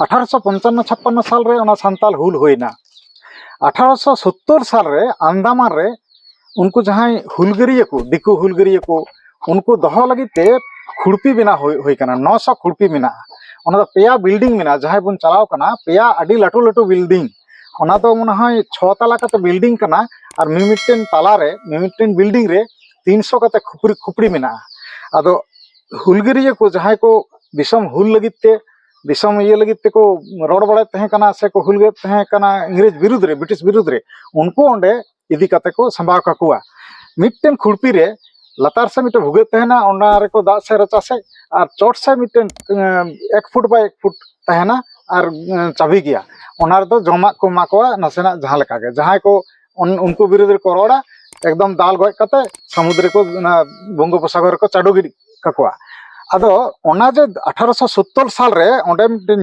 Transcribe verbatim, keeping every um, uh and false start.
ᱟᱴᱷᱟᱨᱚᱥᱚ ᱯᱚᱧᱪᱟᱱᱱᱚ ᱪᱷᱟᱯᱯᱟᱱᱱᱚ ᱥᱟᱞᱨᱮ ᱚᱱᱟ ᱥᱟᱱᱛᱟᱞ ᱦᱩᱞ ᱦᱩᱭᱱᱟ᱾ ᱟᱴᱷᱟᱨᱚᱥᱚ ᱥᱳᱛᱛᱳᱨ ᱥᱟᱞᱨᱮ ᱟᱱᱫᱟᱢᱟᱱ ᱨᱮ ᱩᱱᱠᱩ ᱡᱟᱦᱟᱸᱭ ᱦᱩᱞᱜᱟᱹᱨᱤᱭᱟᱹ ᱠᱚ, ᱫᱤᱠᱩ ᱦᱩᱞᱜᱟᱹᱨᱤᱭᱟᱹ ᱠᱚ, ᱩᱱᱠᱩ ᱫᱚᱦᱚ ᱞᱟᱹᱜᱤᱫ ᱛᱮ ᱠᱷᱩᱲᱯᱤ ᱵᱮᱱᱟᱣ ᱦᱩᱭ, ᱦᱩᱭ ᱠᱟᱱᱟ᱾ ᱱᱚᱥᱚ ᱠᱷᱩᱲᱯᱤ ᱢᱮᱱᱟᱜᱼᱟ᱾ ᱚᱱᱟ ᱫᱚ ᱯᱮᱭᱟ ᱵᱤᱞᱰᱤᱝ ᱢᱮᱱᱟᱜᱼᱟ᱾ ᱡᱟᱦᱟᱸᱭ ᱵᱚᱱ ᱪᱟᱞᱟᱣ ᱠᱟᱱᱟ, ᱯᱮᱭᱟ ᱟᱹᱰᱤ ᱞᱟᱹᱴᱩ ᱞᱟᱹᱴᱩ ᱵᱤᱞᱰᱤᱝ᱾ ᱚᱱᱟ ᱫᱚ ᱢᱚᱱᱮ ᱦᱚᱭ ᱪᱷᱚ ᱛᱟᱞᱟ ᱠᱟᱛᱮ ᱵᱤᱞᱰᱤᱝ ᱠᱟᱱᱟ, ᱟᱨ ᱢᱤᱢᱤᱫᱴᱮᱱ ᱛᱟᱞᱟᱨᱮ, ᱢᱤᱢᱤᱫᱴᱮᱱ ᱵᱤᱞᱰᱤᱝ ᱨᱮ ᱛᱤᱱᱥᱚ ᱠᱟᱛᱮ ᱠᱷᱩᱯᱲᱤ, ᱠᱷᱩᱯᱲᱤ ᱢᱮᱱᱟᱜᱼᱟ᱾ ᱟᱫᱚ ᱦᱩᱞᱜᱟᱹᱨᱤᱭᱟᱹ ᱠᱚ ᱡᱟᱦᱟᱸᱭ ᱠᱚ ᱫᱤᱥᱚᱢ ᱦᱩᱞ ᱞᱟᱹᱜᱤᱫ ᱛᱮ, ᱫᱤᱥᱚᱢ ᱤᱭᱟᱹ ᱞᱟᱹᱜᱤᱫ ᱛᱮᱠᱚ ᱨᱚᱲ ᱵᱟᱲᱟᱭᱮᱫ ᱛᱟᱦᱮᱸ ᱠᱟᱱᱟ ᱥᱮ ᱠᱚ ᱦᱩᱞᱜᱟᱹᱨᱤᱭᱟᱹ ᱛᱟᱦᱮᱸ ᱠᱟᱱᱟ ᱤᱝᱨᱮᱡᱽ ᱵᱤᱨᱩᱫᱽ ᱨᱮ, ᱵᱨᱤᱴᱤᱥ ᱵᱤᱨᱩᱫᱽ ᱨᱮ, ᱩᱱᱠᱩ ᱚᱸᱰᱮ ᱤᱫᱤ ᱠᱟᱛᱮ ᱠᱚ ᱥᱟᱢᱵᱟᱣ ᱠᱟᱠᱚᱣᱟ᱾ ᱢᱤᱫᱴᱮᱱ ᱠᱷᱩᱲᱯᱤ ᱨᱮ ᱞᱟᱛᱟᱨ ᱥᱮᱫ ᱢᱤᱫᱴᱮᱱ ᱵᱷᱩᱜᱟᱹᱜ ᱛᱟᱦᱮᱱᱟ, ᱚᱱᱟ ᱨᱮᱠᱚ ᱫᱟᱜ ᱥᱮᱫ ᱨᱟᱪᱟ ᱥᱮᱫ, ᱟᱨ ᱪᱚᱴ ᱥᱮᱫ ᱢᱤᱫᱴᱮᱱ, ᱮᱸ, ᱮᱠ ᱯᱷᱩᱴ ᱵᱟᱭ ᱮᱠ ᱯᱷᱩᱴ ᱛᱟᱦᱮᱱᱟ, ᱟᱨ, ᱮᱸ, ᱪᱟᱵᱤ ᱜᱮᱭᱟ᱾ ᱚᱱᱟ ᱨᱮᱫᱚ ᱡᱚᱢᱟᱜ ᱠᱚ ᱮᱢᱟ ᱠᱚᱣᱟ ᱱᱟᱥᱮᱱᱟᱜ ᱡᱟᱦᱟᱸ ᱞᱮᱠᱟ ᱜᱮ᱾ ᱡᱟᱦᱟᱸᱭ ᱠᱚ ᱩᱱ-, ᱩᱱᱠᱩ ᱵᱤᱨᱩᱫᱽ ᱨᱮᱠᱚ ᱨᱚᱲᱟ, ᱮᱠᱫᱚᱢ ᱫᱟᱞ ᱜᱚᱡ ᱠᱟᱛᱮ ᱥᱟᱹᱢᱩᱫᱽ ᱨᱮᱠᱚ, ᱚᱱᱟ ᱵᱚᱝᱜᱳᱯᱚᱥᱟᱜᱚᱨ ᱨᱮᱠᱚ ᱪᱟᱰᱚ ᱜᱤᱰᱤ ᱠᱟᱠᱚᱣᱟ᱾ ᱟᱫᱚ ᱚᱱᱟ ᱡᱮ ᱟᱴᱷᱟᱨᱚᱥᱚ ᱥᱳᱛᱛᱳᱨ ᱥᱟᱞ ᱨᱮ ᱚᱸᱰᱮ ᱢᱤᱫᱴᱮᱱ